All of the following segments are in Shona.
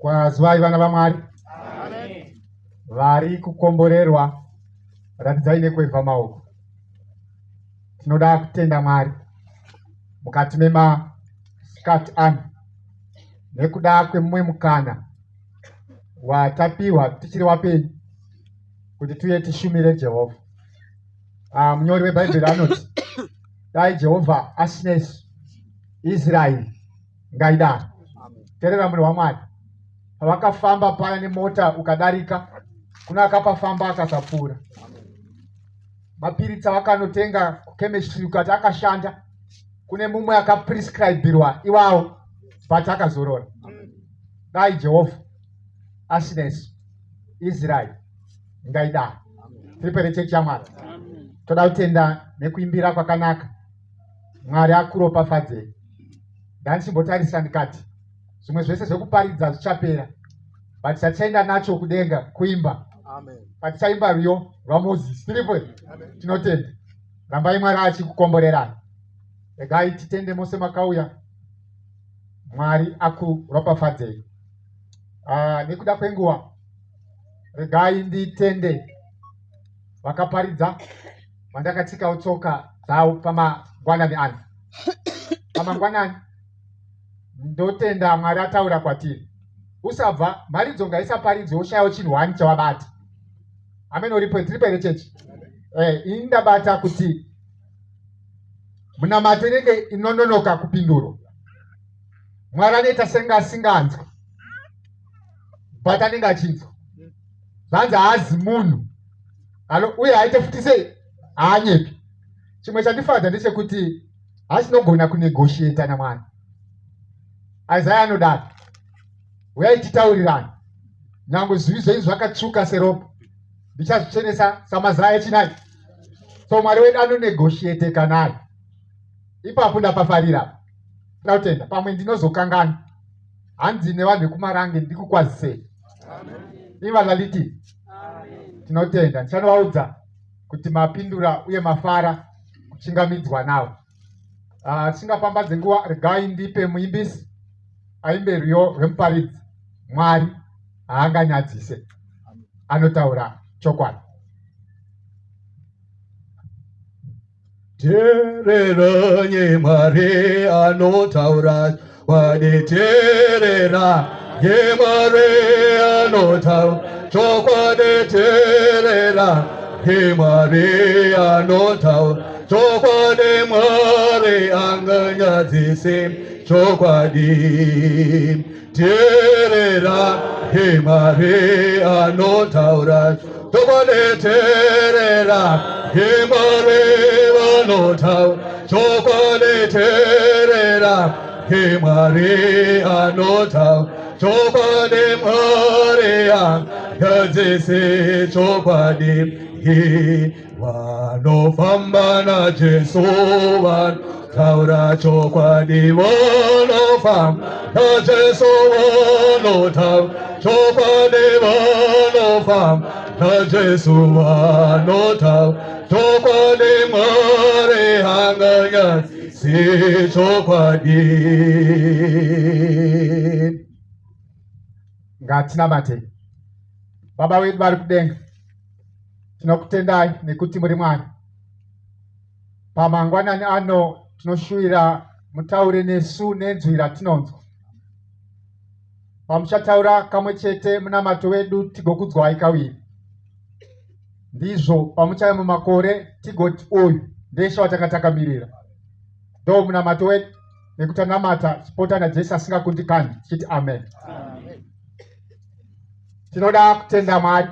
Kwazivai vana vaMwari vari kukomborerwa, ratidzai nekweva maoko. Tinoda kutenda Mwari mukati memasikati ano nekuda kwemumwe mukana watapiwa tichiri wapenyu kuti tuye tishumire Jehovha. Ah, munyori weBhaibheri anoti dai Jehovha asinesu Israeri ngaidaro. Terera munhu waMwari, pavakafamba paya nemota ukadarika, kuna akapafamba akasapfuura. Mapiritsi avakanotenga kuchemistry ukati akashanda, kune mumwe akaprescribirwa iwawo but akazorora. Dai Jehovha asinesu Israeri ngaidaro. Tiri pere chechi yaMwari, toda kutenda nekuimbira kwakanaka. Mwari akuropafadzei. Ndandichimbotarisa ndikati zvimwe zvese zvekuparidza zvichapera but chatichaenda nacho kudenga kuimba. Patichaimba rwiyo rwaMoses. Tiripo tinotenda. Rambai Mwari achikukomborerai. Regai titende mose makauya. Mwari akuropafadzei. Ah, nekuda kwenguva regai nditende vakaparidza vandakatsikawo tsoka dzavo pamangwanani ano. Pamangwanani ndotenda Mwari ataura kwatiri. Usabva mharidzo ngaisaparidzwe ushayawo chinhu wani chawabata. Amen uripo tiripo here chechi? Eh, ini ndabata kuti munamato inenge inononoka kupindurwa. Mwari anoita senge asinganzwi but anenge achinzwa. Zvanzi haazi munhu alo uye haite futi sei haanyepi. Chimwe chandifadza ndechekuti hasinogona kunegotiata naMwari. Isaya anodaro, uyai titaurirane, nyange zvivi zvenyu zvakatsvuka seropa, ndichazvichenesa samazaya echinai. So Mwari wedu anonegotiateka naye. Ipapo ndapafarira, toda kutenda. Pamwe ndinozokanganwa, hanzi nevanhu vekuMarange ndikukwazisei. Ivalaliti, tinotenda. Ndichanovaudza kuti mapindura uye mafara kuchingamidzwa nawo. Ah, tisingapambadze nguva, regai ndipe muimbisi aimbe rwiyo rwemuparidzi. Mwari haanganyadzise, anotaura chokwadi. Teereranyi Mwari anotaura chokwadi, teerera ye Mwari anotaura chokwadi, teerera ye Mwari anotaura chokwadi, Mwari anganyadzise chokwadi. Teerera he Mwari anotaura chokwadi, teerera he Mwari vanotaura chokwadi, teerera he Mwari anotaura chokwadi, Mwari angadzise chokwadi. Vanofamba naJesu vanotaura chokwadi, vanofamba naJesu vanotaura chokwadi, vanofamba naJesu vanotaura chokwadi, Mwari haanganyadzisi chokwadi. Ngatinamatei. Baba vedu vari kudenga, tinokutendai nekuti muri Mwari. Pamangwanani ano tinoshuvira mutaure nesu nenzwi ratinonzwa. Pamuchataura kamwe chete munamato wedu tigokudzwai kaviri. Ndizvo pamuchauya mumakore tigoti uyu ndeshe watanga takamirira. Ndo munamato wedu nekuti tanamata chipota naJesu asingakundikani tichiti amen. Amen. Tinoda kutenda Mwari.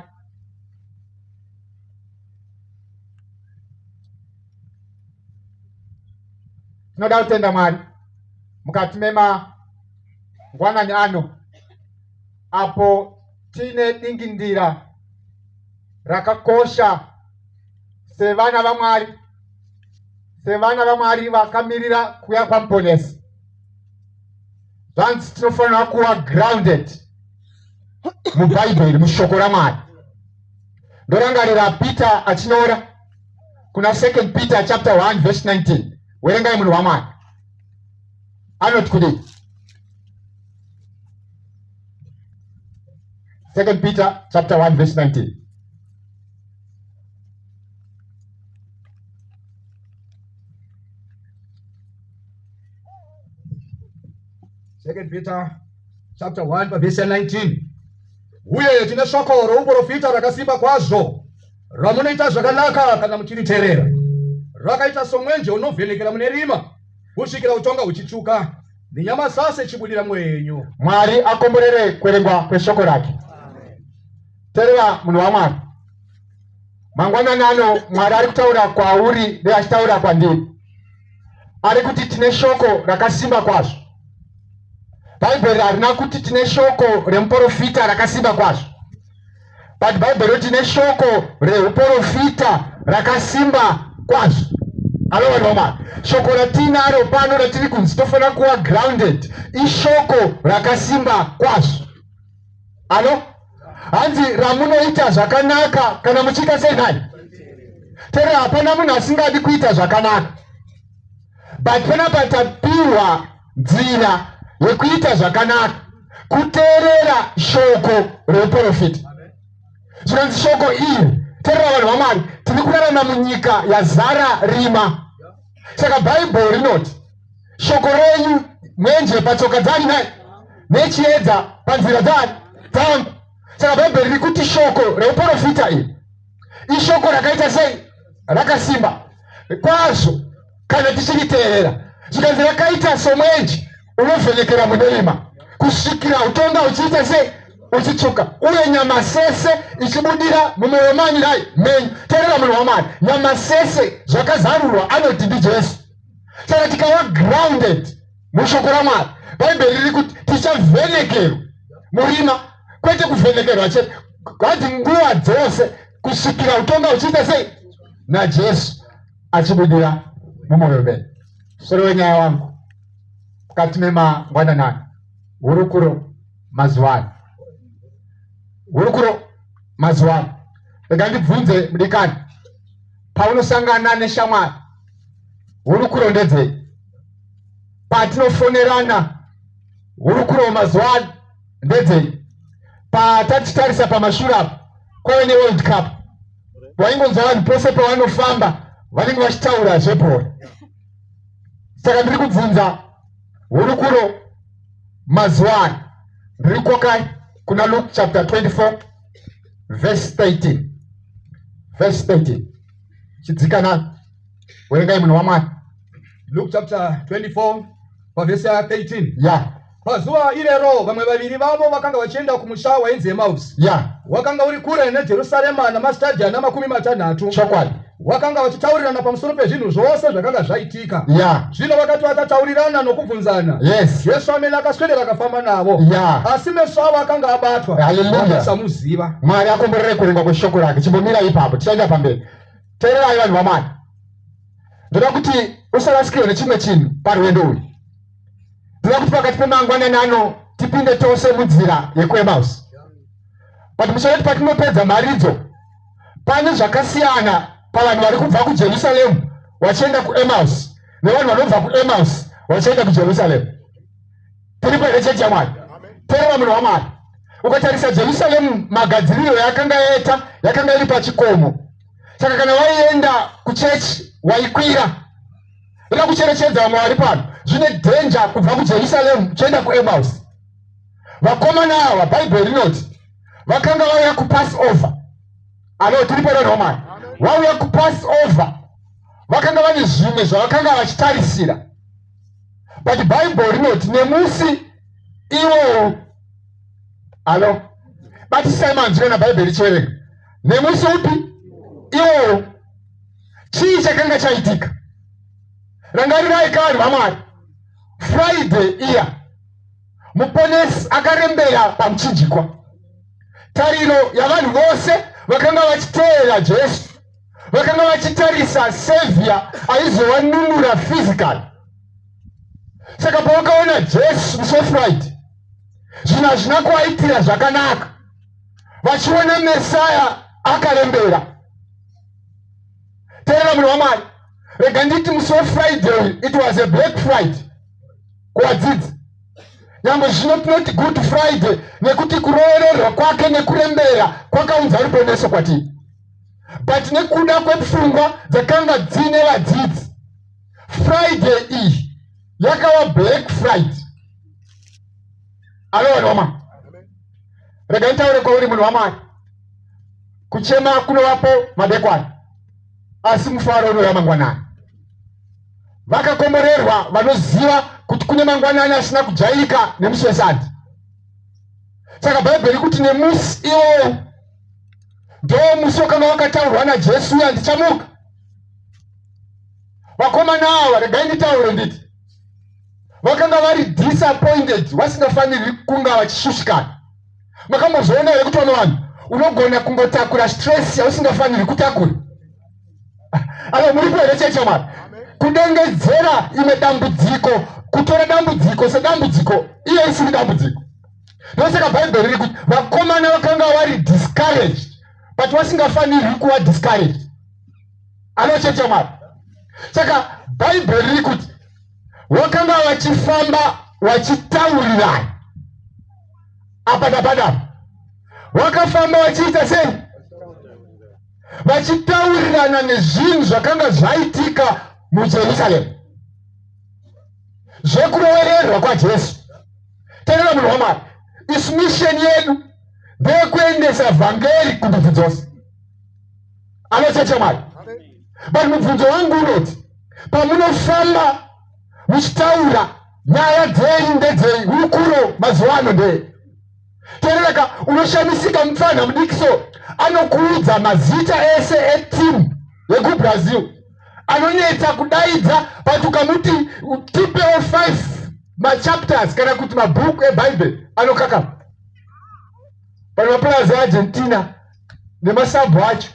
Tinoda kutenda Mwari mukati memangwanani ano apo tine dingindira rakakosha sevana vaMwari, sevana vaMwari vakamirira kuuya kwaMuponesi. Zvanzi tinofanira kuva grounded muBhaibheri, mushoko raMwari. Ndorangarira Peter achinyora kuna 2 Peter chapter 1 verse 19. Werengai munhu waMwari. Anoti kudii? Second Peter chapter 1 verse 19. Second Peter chapter 1 pavhesi ya 19. Uye tine shoko rouprofita rakasimba kwazvo ramunoita zvakanaka kana muchiriterera. Rakaita somwenje unovhenekera mune rima kusvikira utonga huchitsvuka nenyama sase ichibudira mwoyo yenyu. Mwari akomborere kuerengwa kweshoko rake. Terera munhu waMwari. Mangwanani ano Mwari ari kutaura kwauri neachitaura kwandiri. Ari kuti tine shoko rakasimba kwazvo. Bhaibheri harina kuti tine shoko remuporofita rakasimba kwazvo. But Bhaibheri roti tine shoko reuporofita rakasimba kwazvo. Alo vanhu vaMwari. Shoko ratinaro pano ratiri kunzi tofanira kuva grounded ishoko rakasimba kwazvo. Alo? Hanzi ramunoita zvakanaka kana muchiita sei nhai? Tere hapana munhu asingadi kuita zvakanaka. But panapa tapiwa nzira yekuita zvakanaka kuteerera shoko reuprofita. Zvikanzi shoko iri teerera vanhu vaMwari, tiri kurarama munyika yazara rima. Saka Bhaibheri rinoti shoko renyu mwenje patsoka dzani nhai nechiedza panzira dzani dzangu. Saka Bhaibheri riri kuti shoko reuprofita iri ishoko rakaita sei? Rakasimba kwazvo kana tichiriteerera. Zvikanzi rakaita somwenje unovhenekera mune rima kusvikira utonga uchiita sei? Uchitsvuka, uye nyama sese ichibudira mumwoyo manyu nhai menyu. Teerera munhu waMwari, nyama sese zvakazarurwa anoti ndiJesu. Saka tikava grounded mushoko raMwari, Bhaibheri riri kuti tichavhenekerwa murima, kwete kuvhenekerwa chete, hanzi nguva dzose kusvikira utonga uchiita sei? NaJesu achibudira mumwoyo menyu. Musoro wenyaya wangu mukati memangwananani, hurukuro mazuva ano, hurukuro mazuva ano. Rega ndibvunze mudikani, paunosangana neshamwari hurukuro ndedzei? Patinofonerana hurukuro mazuva ano ndedzei? Patatitarisa pamashure apo kwave neWorld Cup, waingonzwa vanhu pose pavanofamba vanenge vachitaura zvebhora. Saka ndiri kubvunza hurukuro mazuva ano, ndiri kukokai kuna Luke chapter 24 verse 13, verse 13. Chidzikana, werengai munhu waMwari. Luke chapter 24 pavhesi ya 13. Ya. Pazuva irero vamwe vaviri vavo vakanga vachienda kumusha wainzi Emausi. Ya. Wakanga uri kure neJerusarema namastadhi ana 60. Chokwadi. Wakanga vachitaurirana pamusoro pezvinhu zvose zvakanga zvaitika. Ya. Zvino vakati vakataurirana nokubvunzana. Yes. Jesu amene akaswedera akafamba navo. Ya. Asi meso avo akanga abatwa. Hallelujah. Vakasamuziva. Mwari akomborere kuverengwa kweshoko rake. Chimbomira ipapo, tichaenda pamberi. Teererai vanhu vaMwari. Ndoda kuti usarasikirwe nechimwe chinhu parwendo uyu. Ndoda kuti pakati pemangwanani ano tipinde tose munzira yekuEmaus. But muchaona kuti patinopedza mharidzo pane zvakasiyana pavanhu vari kubva kuJerusalem vachienda kuEmaus nevanhu vanobva kuEmaus vachienda kuJerusalem. Tiripo here chechi yaMwari? Teerera munhu waMwari. Ukatarisa Jerusalem magadziriro yakanga yaita yakanga iri pachikomo. Saka kana waienda kuchechi waikwira. Ndoda kucherechedza vamwe vari pano. Zvine danger kubva kuJerusalem uchienda kuEmaus. Vakomana ava Bhaibheri rinoti vakanga vauya kuPassover. Alo, tiri pano Romani. Vauya kuPassover. Vakanga vane zvimwe zvavakanga vachitarisira. But Bible rinoti nemusi iwowu. Alo, batisai manzwi kana Bhaibheri richiverenga. Nemusi upi iwowu? Chii chakanga chaitika? Rangarirai kavanhu vaMwari. Friday iya Muponesi akarembera pamuchinjikwa. Tariro yavanhu vose vakanga vachiteera Jesu, vakanga vachitarisa Savior aizovanunura physically. Saka pavakaona Jesu musi weFriday, zvinhu hazvina kuvaitira zvakanaka, vachiona Mesaya akarembera. Teerera munhu waMwari, rega nditi musi weFriday it was a black Friday kuvadzidzi. Nyangwe zvino tinoti Good Friday nekuti kurovererwa kwake nekurembera kwakaunza ruponeso kwatiri. But nekuda kwepfungwa dzakanga dziine vadzidzi, Friday iyi yakava Black Friday. Alo vanhu vaMwari, regai nditaure kwauri munhu waMwari, kuchema kunovapo madekwana, asi mufaro unouya mangwanani. Vakakomborerwa vanoziva kuti kune mangwanani asina kujairika nemusi weSande. Saka Bhaibheri kuti nemusi iwowo ndo musi wakanga wakataurwa naJesu uya, ndichamuka. Vakomana ava, regai nditaure nditi vakanga vari disappointed, vasingafanirwi kunga vachishushikana. Makambozviona here kuti vamwe vanhu unogona kungotakura stress yausingafanirwi kutakura? Alo, muripo here chechi yaMwari? Kudengedzera imwe dambudziko, kutora dambudziko sedambudziko iye isiri dambudziko. Ndosaka Bhaibheri riri kuti vakomana vakanga vari discouraged, but vasingafanirwi kuva discouraged. Alo, chechi yaMwari. Saka Bhaibheri riri kuti vakanga vachifamba vachitaurirana apa napadapa, vakafamba vachiita sei? Vachitaurirana nezvinhu zvakanga zvaitika muJerusarema zvekurovererwa kwaJesu. Teerera munhu waMwari, isu misheni yedu ndeyekuendesa vhangeri kundudzi dzose. Anochecha Mwari. But mubvunzo wangu unoti, pamunofamba muchitaura nyaya dzenyu ndedzei? Hurukuro mazuva ano ndeye Teerera, unoshamisika mupfanha mudiki so anokuudza mazita ese etimu yekuBrazil anonetsa kudaidza, but ukamuti tipewo 5 machapters kana kuti mabhuku eBhaibheri anokakama. Pane mapurazi eArgentina nemasabhu acho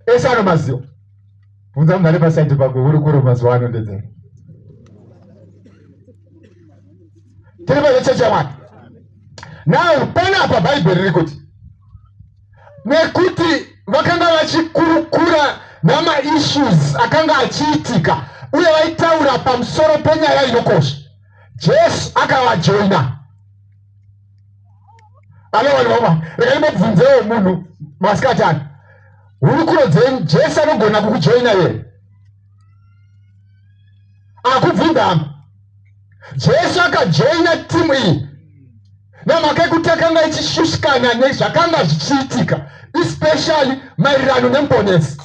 ese anomaziva. Bvunza munhu ari pasaidi pako, hurukuro mazuva ano ndedzei? Tiri pachechi yaMwari. Now panapa Bhaibheri riri kuti nekuti vakanga vachikurukura namaissues akanga achiitika uye vaitaura pamusoro penyaya inokosha, Jesu akavajoina. Alo vanhu vamwari, regai ndibvunzewo munhu masikati ano, hurukuro dzenyu Jesu anogona kukujoina here? Akubvunza hama. Jesu akajoina timu iyi nemhaka yekuti akanga ichishushikana nezvakanga zvichiitika, especially maererano nemuponesi.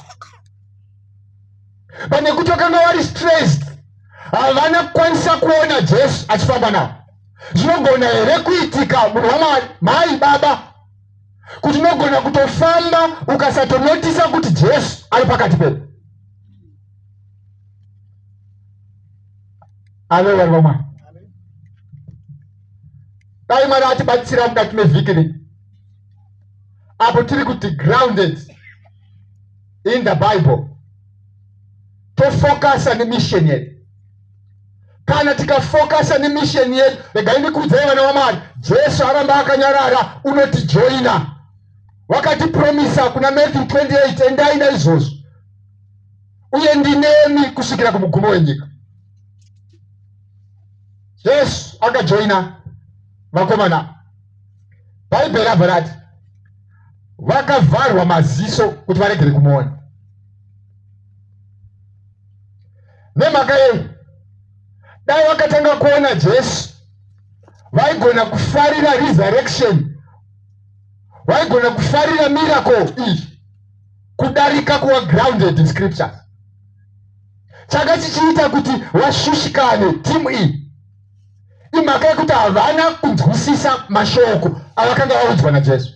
Pane kuti vakanga vari stressed, havana kukwanisa kuona Jesu achifamba navo. Zvinogona here kuitika munhu waMwari, mai baba, kuti unogona kutofamba ukasatonotisa kuti Jesu ari pakati pedu? Ave vari vamwari, dai Mwari atibatsira mukati mevhiki rino apo tiri kuti grounded in the Bible, tofokasa nemission yedu. Kana tikafokasa nemission yedu, regai ndikuudzai vana vaMwari, Jesu aramba akanyarara, unotijoina. Wakatipromisa kuna Matthew 28, endai naizvozvo uye ndinemi kusvikira kumugumo wenyika. Jesu akajoina vakomana. Bhaibheri rabva rati vakavharwa maziso kuti varegere kumuona. Nemhaka yei? Dai vakatanga kuona Jesu, vaigona kufarira resurrection, vaigona kufarira miracle iyi kudarika kuva grounded in scriptures. Changa chichiita kuti vashushikane timu iyi imhaka yekuti havana kunzwisisa mashoko avakanga vaudzwa naJesu.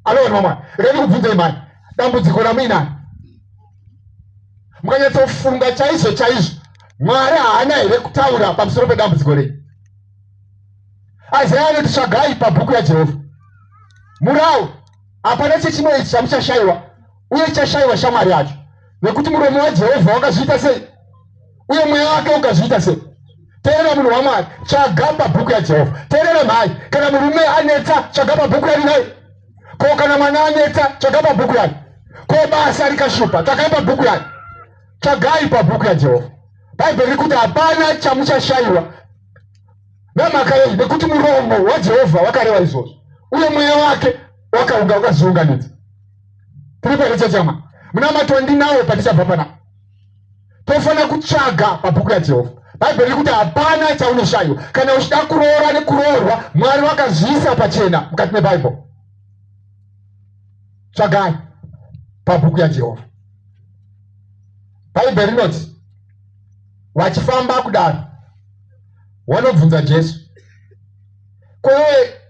Alo vanhu vamwari, regai ndikubvunzei mhani, dambudziko ramuinaro mukanyatsofunga chaizvo chaizvo, Mwari haana here kutaura pamusoro pedambudziko renyu? Isaya anoti tsvagai pabhuku yaJehovha murau, hapana chechimwe ichi chamuchashayiwa, uye chashayiwa shamwari yacho, nekuti muromo waJehovha wakazviita sei uye mweya wake ukazviita sei. Teerera munhu waMwari, tsvaga pabhuku yaJehovha. Teerera mhai, kana murume anetsa, tsvaga pabhuku yarinai. Ko kana mwana anetsa, tsvaga pabhuku yani. Ko basa rikashupa, tsvagai pabhuku yani. Tsvagai pabhuku yaJehovha. Bhaibheri riri kuti hapana chamuchashayiwa. Nemhaka yei? Nekuti muromo waJehovha wakareva izvozvo, uye mweya wake wakaunga wakazviunganidza. Tiri pano chachama munamato wandinawo patichabva panapa, tofanira kutsvaga pabhuku yaJehovha. Bhaibheri riri kuti hapana chaunoshayiwa kana uchida kuroora nekuroorwa. Mwari wakazviisa pachena mukati meBhaibheri. Tsvagai pabhuku yaJehovha. Bhaibheri rinoti vachifamba kudaro wanobvunza Jesu, kwewe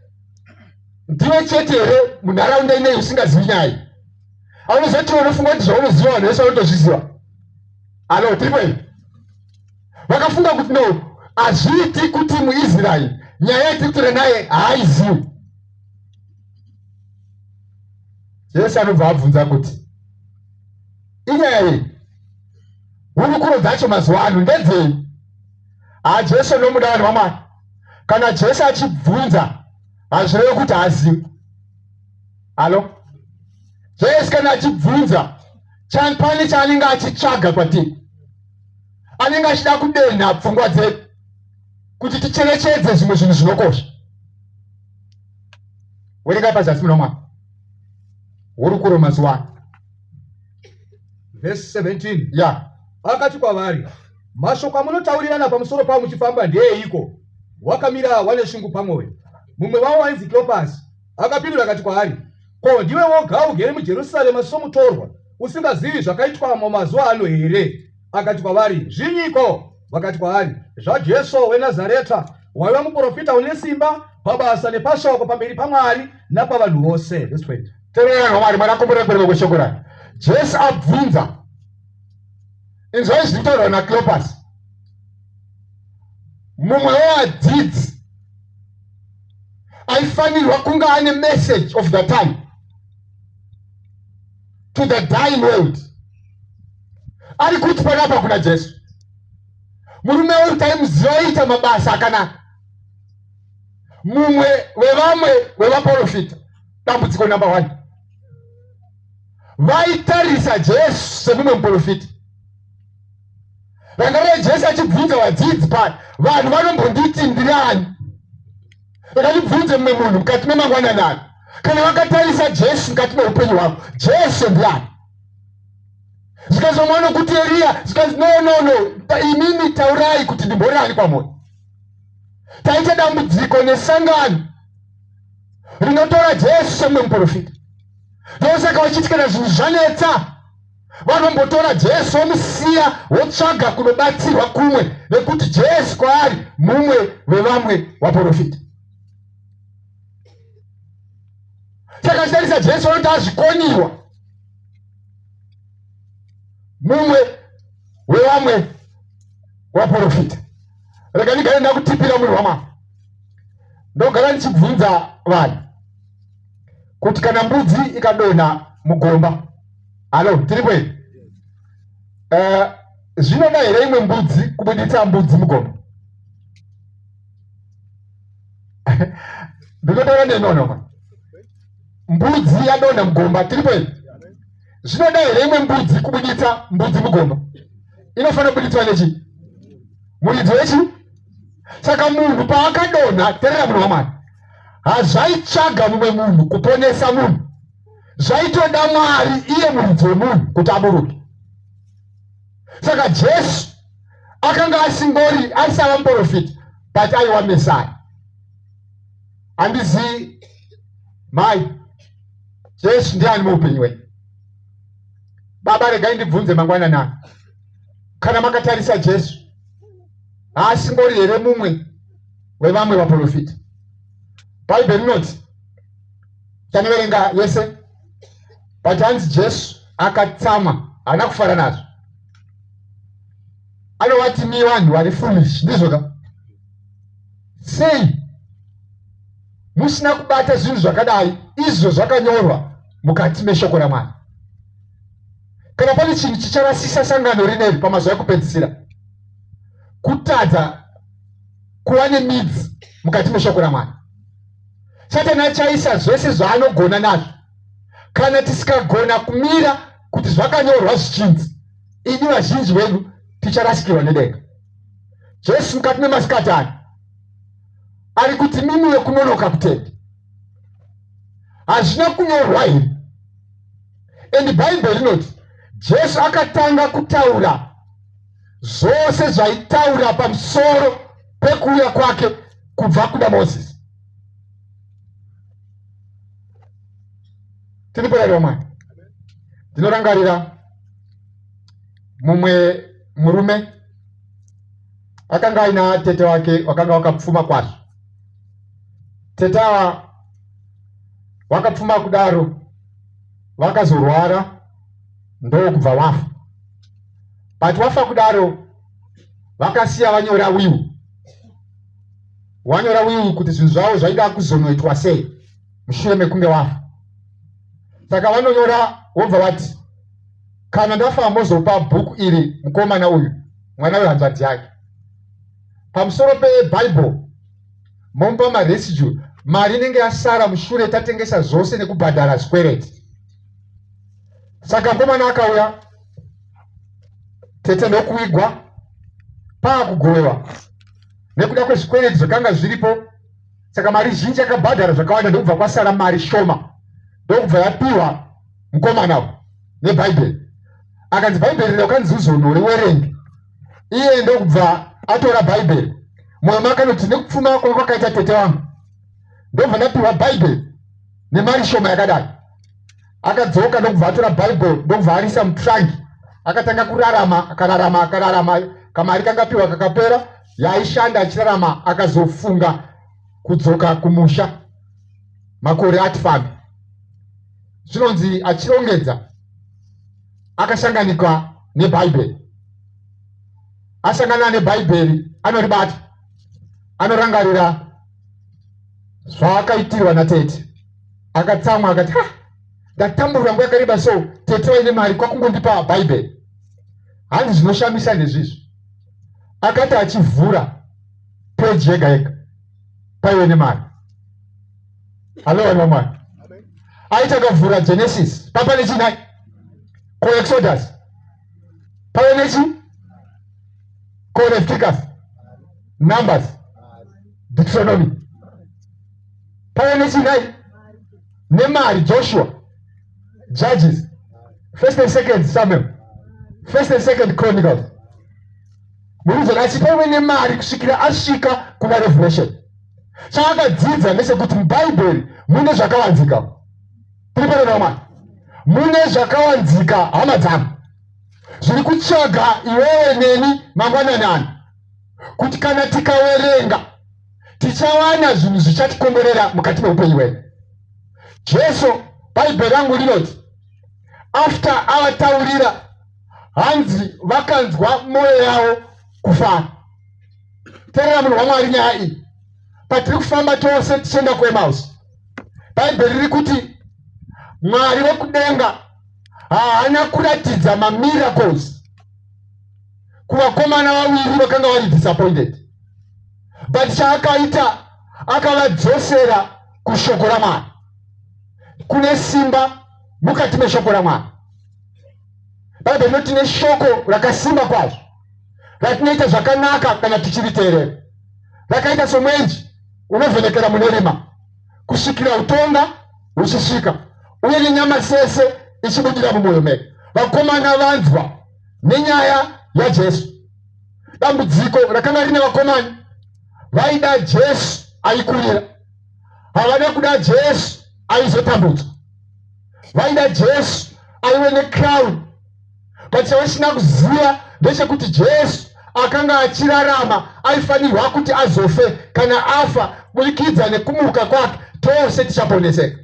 ndiwe chete here munharaunda ineyi usingazivi nyaya? Aunozoti unofunga kuti zvaunoziva vanhu vese vanotozviziva. Alo, tiripo here? Vakafunga kuti no, hazviiti kuti muIsraeri nyaya yatiri kutora naye haaizivi. Jesu anobva abvunza kuti inyaya yei? Hurukuro dzacho mazuva ano ndedzei? Ha, Jesu nomuda vanhu vaMwari. Kana Jesu achibvunza hazvirevi kuti haazivi. Halo, Jesu kana achibvunza pane chaanenge achitsvaga kwatiri, anenge achida kudenha pfungwa dzedu kuti ticherechedze zvimwe zvinhu zvinokosha. Werengai pazasi muna Mwari hurukuro mazuva ano. Vhesi 17 ya akati kwavari, mashoko amunotaurirana pamusoro pawo muchifamba ndeeiko? Wakamira wane shungu pamwoyo. Mumwe wavo wainzi Klopasi akapindura akati kwaari, Ko ndiwe woga ugere muJerusarema somutorwa, usingazivi zvakaitwamo mazuva ano here? Akati kwavari, Zvinyiko? Vakati kwaari, ZvaJesu weNazareta, waiva muprofita une simba pabasa nepashoko pamberi paMwari napavanhu vose. Verse 20. Teererai vaMwari, Mwari akomborera kuverenga kweshoko rake. Jesu abvunza, inzwai zviri kutaurwa naCleopas, mumwe wevadzidzi aifanirwa kunge ane message of the time to the dying world. Ari kuti panapa kuna Jesu, murume uyu taimuziva aiita mabasa akanaka, mumwe wevamwe wevaprofita. Dambudziko number one, vaitarisa Jesu semumwe muprofita. Rangarai Jesu achibvunza vadzidzi paya, vanhu vanombonditi ndiri ani? Vakandibvunze mumwe munhu mukati memangwanani ano, kana vakatarisa Jesu mukati meupenyu hwako, Jesu ndiani? Zvikanzi vamwe vanokuti Eriya, zvikanzi no no no, imimi taurai kuti ndimbori ani kwamuri. Taita dambudziko nesangano rinotora Jesu semumwe muprofita. Ndosaka vachiti kana zvinhu zvanetsa vanombotora Jesu vomusiya votsvaga kunobatsirwa kumwe, nekuti Jesu kwaari mumwe wevamwe vaprofita. Saka achitarisa Jesu vanoti azvikoniwa mumwe wevamwe vaprofita. Rega ndigare ndakutipira munhu wamwari. Ndogara ndichibvunza vanhu kuti kana mbudzi ikadonha mugomba, halo, tiripo here? Zvinoda here imwe mbudzi kubuditsa mbudzi mugomba? Ndinotaura nenono. Mbudzi yadonha mugomba, tiripo here? Zvinoda here imwe mbudzi kubuditsa mbudzi mugomba? Inofanira kubuditswa nechi muridzi wechi. Saka munhu paakadonha, terera munhu waMwari, hazvaitsvaga mumwe munhu kuponesa munhu, zvaitoda Mwari iye muridzi wemunhu kuti aburuke. Saka Jesu akanga asingori aisava muprofita, but aiwa Mesaya. Handizii mai, Jesu ndiani muupenyu wenyu? Baba, regai ndibvunze mangwanani ano, kana makatarisa Jesu, haasingori here mumwe wevamwe vaprofita? Bhaibheri rinoti, tanoverenga yese, but hanzi Jesu akatsamwa, haana kufara nazvo. Anovati mi vanhu vari foolish, ndizvo ka? Sei musina kubata zvinhu zvakadai izvo zvakanyorwa mukati meshoko raMwari? Kana pane chinhu chicharasisa sangano rineri pamazuva ekupedzisira, kutadza kuva nemidzi mukati meshoko raMwari. Satani achaisa zvese zvaanogona nazvo. Kana tisikagona kumira kuti zvakanyorwa zvichinzi, ini vazhinji vedu Ticharasikirwa nedenga. Jesu mukati memasikati ano ari kuti mimi wekunonoka kutenda, hazvina kunyorwa here? And Bhaibheri rinoti Jesu akatanga kutaura zvose zvaitaura pamusoro pekuuya kwake kubva kuna Mozisi. Tiri kurarira Mwari. Ndinorangarira mumwe murume akanga aina tete wake wakanga wakapfuma kwazvo. Tete ava wakapfuma kudaro vakazorwara ndokubva wafa. But wafa kudaro vakasiya vanyora wiu, wanyora wiu kuti zvinhu zvavo zvaida kuzonoitwa sei mushure mekunge wafa. Saka vanonyora wobva vati kana ndafa mozopa bhuku iri mukomana uyu, mwana wehanzvadzi yake. Pamusoro peBible momupa maresidue, mari inenge yasara mushure tatengesa zvose nekubhadhara zvikwereti. Saka mukomana akauya, tete ndokuigwa, paakugovewa nekuda kwezvikwereti zvakanga zviripo. Saka mari zhinji yakabhadhara zvakawanda, ndokubva kwasara mari shoma, ndokubva yapiwa mukomana uyu nebhaibheri. Akanzi bhaibheri rino kanzi uzonoriwerenge. Iye ndokubva atora bhaibheri, mwoyo make anoti nekupfuma kwanga kwakaita tete vangu, ndobva ndapiwa bhaibheri nemari shoma yakadai. Akadzoka ndokubva atora bhaibheri, ndokubva arisa mutrangi, akatanga kurarama, akararama, akararama, kamari kanga piwa kakapera, yaaishanda achirarama. Akazofunga kudzoka kumusha makore ati fambe. Zvinonzi achirongedza akashanganikwa nebhaibheri. Asangana nebhaibheri anoribata, anorangarira zvaakaitirwa natete, akatsamwa akati ha, ndatambura nguva yakareba so tete vaine mari kwakungondipa bhaibheri. Hanzi zvinoshamisa ndezvizvi, akati achivhura peji yega yega paive nemari. Halo vanhu vamwari, aiti akavhura Genesis papa nechinai, ko Exodus pave nechi, ko Leviticus, Numbers, Deuteronomy pave nechinai nemari, Joshua, Judges, First and Second Samuel, First and Second Chronicles. Murudzano achipaiwe nemari kusvikira asvika kuna Revelation. Chaakadzidza ndechekuti muBhaibheri mune zvakavanzika. Tiri pano namwari, mune zvakavanzika hama dzangu, zviri kutsvaga iwewe neni mangwanani ano, kuti kana tikawerenga tichawana zvinhu zvichatikomborera mukati meupenyu hwedu. Jesu, Bhaibheri rangu rinoti after avataurira, hanzi vakanzwa mwoyo yavo kufara. Teerera munhu waMwari, nyaya iyi patiri kufamba tose tichienda kuEmaus, Bhaibheri riri kuti Mwari wekudenga haana kuratidza mamiracles kuvakomana vaviri vakanga vari disappointed, but chaakaita akavadzosera kushoko raMwari. Kune simba mukati meshoko raMwari. Bhaibheri rinoti neshoko rakasimba kwazvo ratinoita zvakanaka kana tichiriteerera, rakaita somwenje unovhenekera mune rima kusvikira utonga huchisvika uye nenyama sese ichibudira mumwoyo medu. Vakomana vanzwa nenyaya yaJesu. Dambudziko rakanga rine vakomana, vaida Jesu aikurira, havana kuda Jesu aizotambudzwa. Vaida Jesu aive necrown, but chavasina kuziva ndechekuti Jesu akanga achirarama aifanirwa kuti azofe. Kana afa, kuburikidza nekumuka kwake tose tichaponeseka.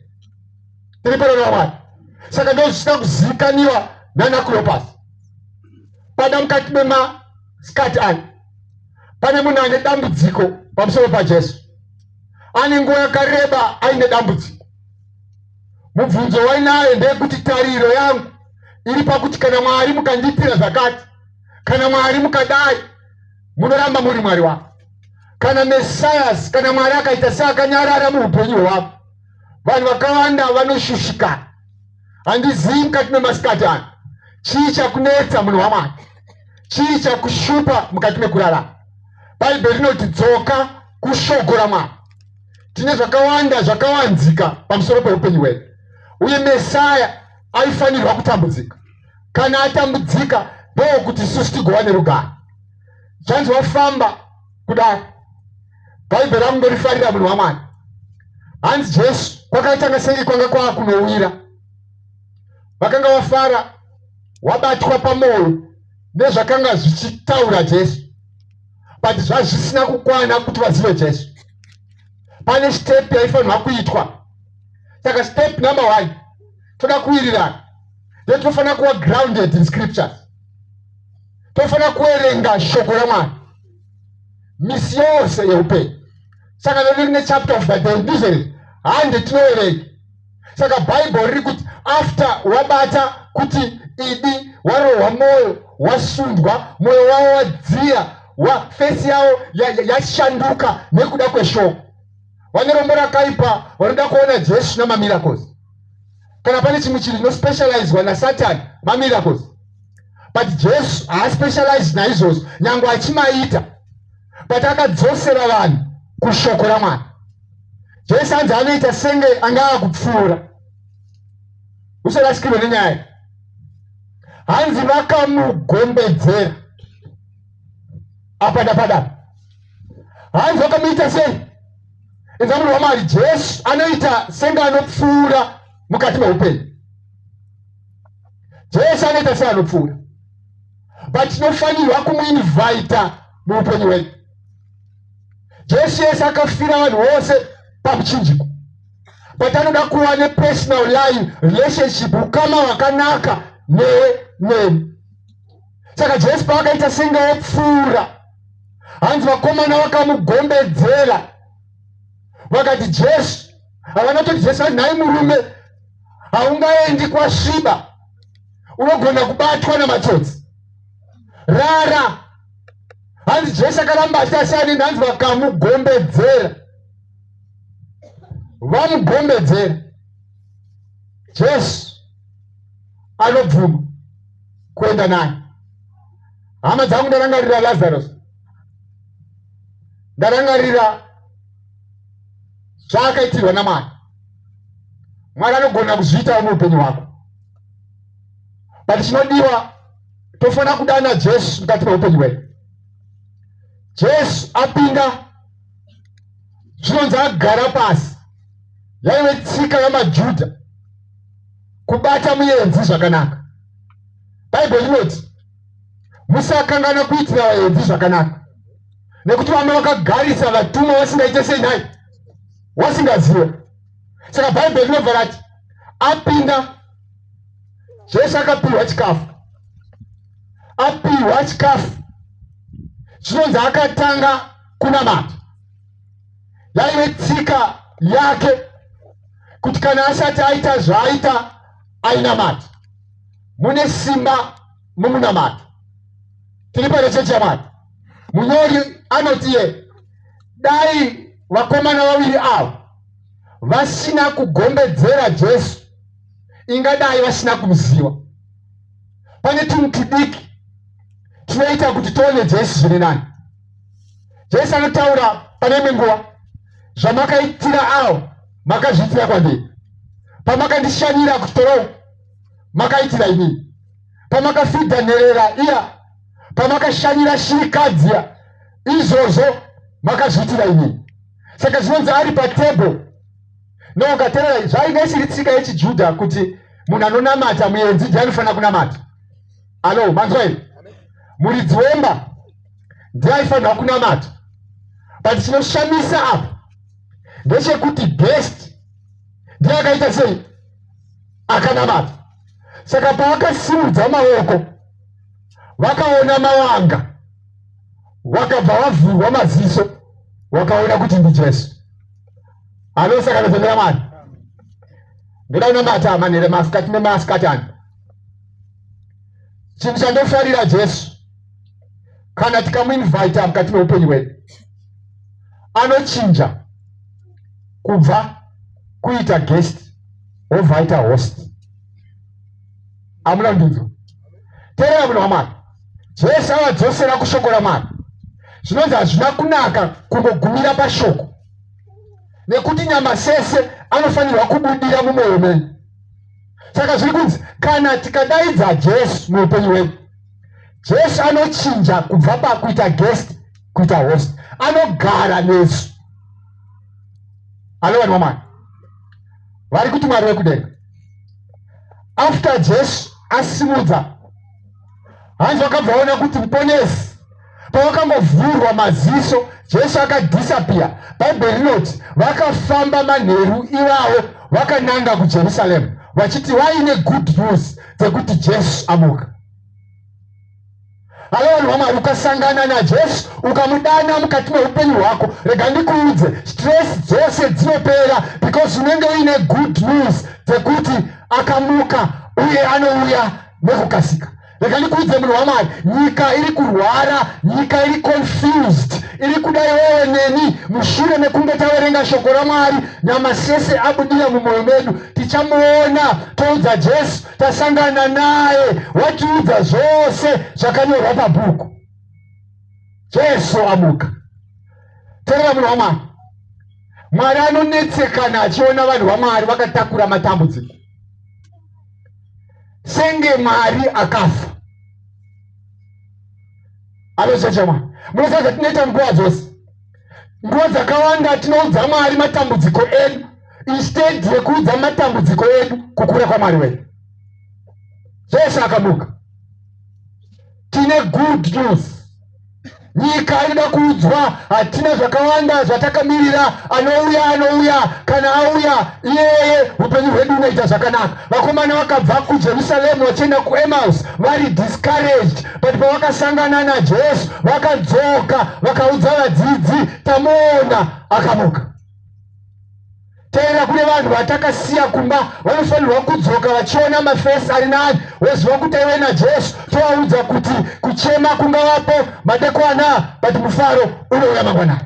Tiri pano naMwari. Saka ndozvisina kuzivikanwa nana Cleopas. Pada mukati memasikati ano pane munhu ane dambudziko pamusoro paJesu, ane nguva yakareba aine dambudziko. Mubvunzo wainayo ndeyekuti tariro yangu iri pakuti kana Mwari mukandiitira zvakati, kana Mwari mukadai, munoramba muri Mwari wangu. Kana Mesayas, kana Mwari akaita seakanyarara muupenyu hwavo, vanhu vakawanda vanoshushikana. Handizivi mukati memasikati ano chii chakunetsa munhu waMwari. Chii chakushupa mukati mekurarama? Bhaibheri rinoti dzoka kushoko raMwari. Tine zvakawanda zvakawanzika pamusoro peupenyu hwedu, uye Mesaya aifanirwa kutambudzika. Kana atambudzika ndokuti isusu tigova nerugare. Zvanzi wafamba kudaro. Bhaibheri rangu ndorifarira munhu waMwari. Hanzi Jesu kwakatanga senge kwanga kwakunowira. Vakanga vafara wabatwa pamwoyo nezvakanga zvichitaura Jesu, but zvazvisina kukwana kuti vazive Jesu. Pane step yaifanirwa kuitwa. Saka step number one, toda kuwirirana, then tofanira kuva grounded in scriptures, tofanira kuverenga shoko raMwari misi yose yeupenyu. Saka redu rine chapter of the day, ndizvo here? Hande tinoverenga. Saka Bhaibheri riri kuti after wabata kuti idi, warohwa mwoyo, wasundwa, mwoyo wavo wadziya, wa fesi yavo yashanduka ya, ya nekuda kweshoko. Vane rombo rakaipa vanoda kuona Jesu namamiracles. Kana pane chimwe chinhu chinospecializwa naSatani, mamiracles. But Jesu haaspecialize naizvozvo, nyange achimaita, but akadzosera vanhu kushoko raMwari. Jesu anzi anoita senge anga akupfuura. Usarasikirwe nenyaya. Hanzi vakamugombedzera. Apa ndapada. Hanzi vakamuita sei? Inza munhu waMwari, Jesu anoita senge anopfuura mukati meupenyu. Jesu anoita seanopfuura. But tinofanirwa kumuinvita muupenyu hwedu. Jesu yese akafira vanhu vose pamuchinjiko, but anoda kuva nepersonal line relationship, ukama hwakanaka newe neni. Saka Jesu paakaita senge wopfuura, hanzi vakomana vakamugombedzera vakati, Jesu, havana kutoti Jesu, nhai murume, haungaendi kwasviba, unogona kubatwa namatsotsi, rara. Hanzi Jesu akaramba achiti hanzi vakamugombedzera, vamugombedzera. Jesu anobvuma kuenda naye. Hama dzangu, ndarangarira Lazarus, ndarangarira zvaakaitirwa naMwari. Mwari anogona kuzviitawo muupenyu hwako, but chinodiwa tofanira kudana Jesu mukati meupenyu hwedu. Jesu apinda, zvinonzi agara pasi. Yaive tsika yamaJudha kubata muenzi zvakanaka. Bhaibheri rinoti musakangana kuitira vaenzi zvakanaka, nekuti vamwe vakagarisa vatumwa vasingaite sei nhai, wasingazive. Saka Bhaibheri rinobva rati apinda Jesu akapiwa chikafu, apiwa chikafu zvinonzi akatanga kunamata. Yaive tsika yake kuti kana asati aita zvaaita ainamata. Mune simba mumunamato. Tiri pano chechi yaMwari. Munyori anoti iye dai vakomana vaviri ava vasina kugombedzera Jesu ingadai vasina kumuziva. Pane tunhu tudiki tunoita kuti tione Jesu zviri nani. Jesu anotaura pane imwe nguva, zvamakaitira avo makazviitira kwandiri, pamakandishanyira kutorou makaitira inini, pamakafidha nherera iya, pamakashanyira shirikadzi iya, izvozvo makazviitira inini. Saka zvinonzi ari patable. No, ukaterera zvainge isiri tsika yechiJudha kuti munhu anonamata muenzi ndiye anofanira kunamata. Alo, manzwa here? Muridzi wemba ndiye aifanirwa kunamata. But chinoshamisa apa ndechekuti guest ndiye akaita sei? Akanamata. Saka paakasimudza maoko vakaona mawanga, vakabva vavhurwa maziso, vakaona kuti ndiJesu. Alo, saka ndozomira Mwari. Ndoda kunamata manhere masikati nemasikati ano. Chinhu chandofarira Jesu, kana tikamuinvita mukati meupenyu hwedu, anochinja kubva kuita guest wobva aita host. Amuna kundinzwa? Teerera munhu waMwari. Jesu avadzosera kushoko raMwari. Zvinonzi hazvina kunaka kungogumira pashoko, nekuti nyamasese anofanirwa kubudira mumwoyo menyu. Saka zviri kunzi kana tikadaidza Jesu muupenyu hwedu, Jesu anochinja kubva pakuita guest kuita host, anogara nesu. Alo vanhu vaMwari vari kuti Mwari wekudenga after Jesu asimudza hanzi vakabva vaona kuti muponesi pavakangovhurwa maziso Jesu akadisappear. Bhaibheri rinoti vakafamba manheru iwawo vakananga kuJerusarema vachiti vaine good news dzekuti Jesu amuka. Halo vanhu vaMwari, ukasangana naJesu ukamudana mukati meupenyu hwako, rega ndikuudze, stress dzose dzinopera because unenge uine good news dzekuti akamuka uye anouya nekukasika. Rega ndikuudze munhu waMwari, nyika iri kurwara, nyika iri confused, iri kuda iwewe neni mushure mekunge taverenga shoko raMwari, nyamasese abudira mumwoyo medu, tichamuona toudza Jesu tasangana naye, watiudza zvose zvakanyorwa pabhuku. Jesu amuka. Terera munhu waMwari, Mwari anonetsekana achiona vanhu vaMwari vakatakura matambudziko senge Mwari akafa. Anochecha Mwari. Munoziva zvatinoita nguva dzose, nguva dzakawanda tinoudza Mwari matambudziko edu instead yekuudza matambudziko edu kukura kwaMwari wedu. Jesu akamuka. Tine good news. Nyika inoda kuudzwa, hatina zvakawanda zvatakamirira. Anouya, anouya, kana auya iyeye upenyu hwedu unoita zvakanaka. Vakomana vakabva kuJerusaremu vachienda kuEmaus vari discouraged, but pavakasangana naJesu vakadzoka vakaudza vadzidzi, tamuona akamuka. Teerera, kune vanhu vatakasiya kumba vanofanirwa kudzoka vachiona mafesi ari nani, woziva kuti aive naJesu. Tovaudza kuti kuchema kungavapo madekwana, but mufaro unouya mangwanani.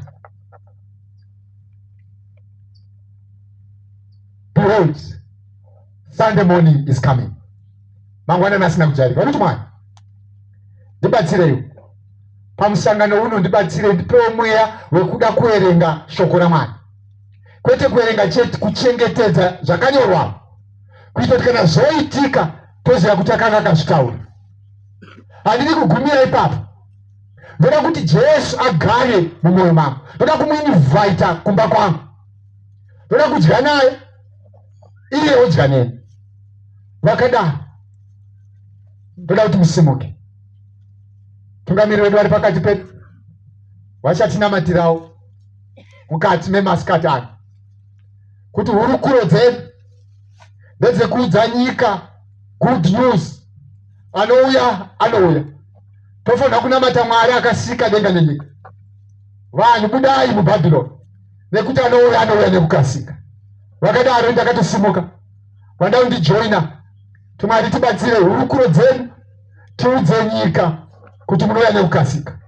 Behold, Sunday morning is coming. Mangwanani asina kujairika. Vanoti Mwari, ndibatsireiwo pamusangano uno, ndibatsirei, ndipewo mweya wekuda kuverenga shoko raMwari. Kwete kuverenga chete, kuchengetedza zvakanyorwa, kuita kuti kana zvoitika toziva kuti akanga akazvitaura. Handidi kugumira ipapo. Ndoda kuti Jesu agare mumwoyo mangu. Ndoda kumuinvhaita kumba kwangu. Ndoda kudya naye, iye odya neni. Vakadaro, ndoda kuti musimuke. Tungamiri wedu vari pakati pedu vachatinamatirawo mukati memasikati ano, kuti hurukuro dzedu ndedzekuudza nyika good news. Anouya, anouya. Tofanira kunamata Mwari akasika denga nenyika. Vanhu budai muBhabhironi, nekuti anouya, anouya nekukasika. Vakadaro ndakatosimuka, vanda kundijoina. Mwari tibatsire hurukuro dzedu, tiudze nyika kuti munouya nekukasika.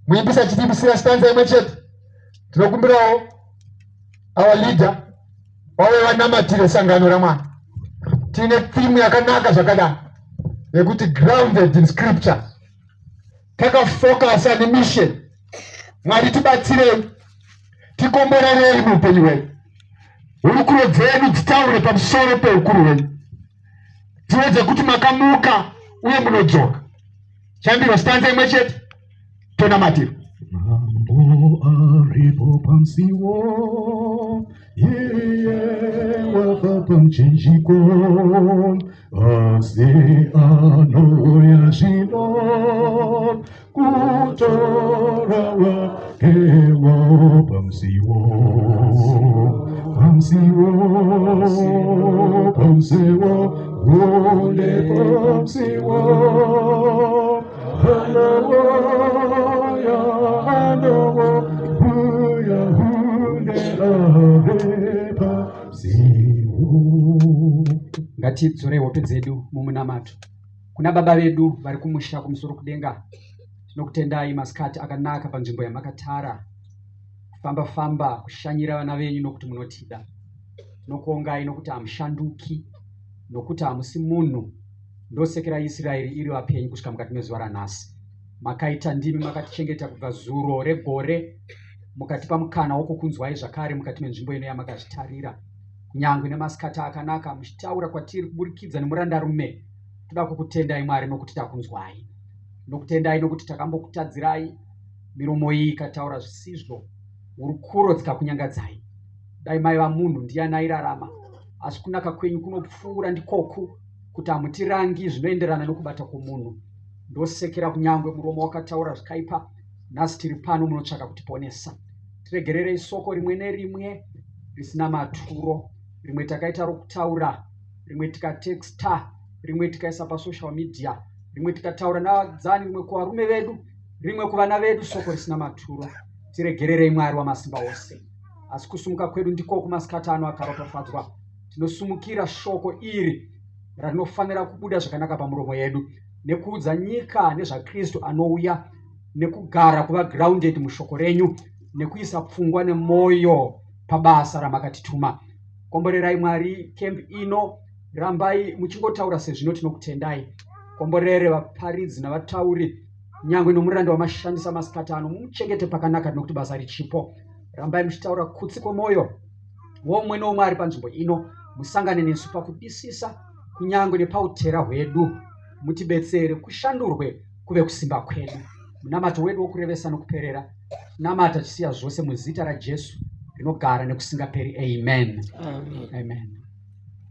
Muimbisi achitiimbisira stanza imwe chete, tinokumbirawo our leader vauye vanamatire sangano raMwari. Tine theme yakanaka zvakadai yekuti grounded in scripture, takafokasa nemission. Mwari tibatsirei, tikomborerei muupenyu hwedu. Hurukuro dzedu dzitaure pamusoro peukuru hwenyu, dzive dzekuti makamuka uye munodzoka. Chambiro stanza imwe chete, tonamatira. Mambo aripo pamusiwo, iye wafa pamuchinjiko, asi anouya zvino kutora wakewo pamusiwo, pamusiwo, pamusiwo, hunde pamusiwo. Anouya, anouya, hunde ave pamusiwo. Ngatidzore hope dzedu mumunamato. Kuna Baba vedu vari kumusha kumusoro kudenga, tinokutendai masikati akanaka panzvimbo yamakatara kufamba famba kushanyira vana venyu nokuti munotida. Tinokuongai nokuti hamushanduki, nokuti hamusi munhu. Ndosekera Israeri iri vapenyu kusvika mukati mezuva ranhasi. Makaita ndimi makatichengeta kubva zuro regore mukatipa mukana wokukunzwai zvakare mukati menzvimbo ino yamakazvitarira. Kunyangwe nemasikati akanaka muchitaura kwatiri kuburikidza nemurandarume, toda kukutendai Mwari nokuti takunzwai. Tinokutendai nokuti takambokutadzirai, miromo iyi ikataura zvisizvo, hurukuro dzikakunyangadzai. Dai maiva munhu ndiyani airarama, asi kunaka kwenyu kunopfuura ndikoku kuti hamutirangi zvinoenderana nokubata kwomunhu. Ndosekera kunyangwe muromo wakataura zvikaipa, nhasi tiri pano munotsvaka kutiponesa. Tiregererei soko rimwe nerimwe risina maturo, rimwe takaita rokutaura, rimwe tikatexta, rimwe tikaisa pasocial media, rimwe tikataura navadzani, rimwe kuvarume vedu, rimwe kuvana vedu, soko risina maturo. Tiregererei Mwari wamasimba ose. Asi kusumuka kwedu ndikoku masikati ano akaropafadzwa. Tinosumukira shoko iri rinofanira kubuda zvakanaka pamuromo yedu nekuudza nyika nezvaKristu anouya nekugara kuva grounded mushoko renyu nekuisa pfungwa nemwoyo pabasa ramakatituma. Komborerai Mwari camp ino, rambai muchingotaura sezvino tinokutendai. Komborere vaparidzi navatauri nyangwe nomuranda wamashandisa masikati ano, mumuchengete pakanaka nokuti basa richipo. Rambai muchitaura kutsi kwemwoyo womumwe noumwe ari panzvimbo ino, musangane nesu pakudisisa kunyangwe nepautera hwedu, mutibetsere kushandurwe kuve kusimba kwedu. Munamato wedu wokurevesa nokuperera, tinamata chisiya zvose muzita raJesu rinogara nekusingaperi. Amen. Amen. Amen.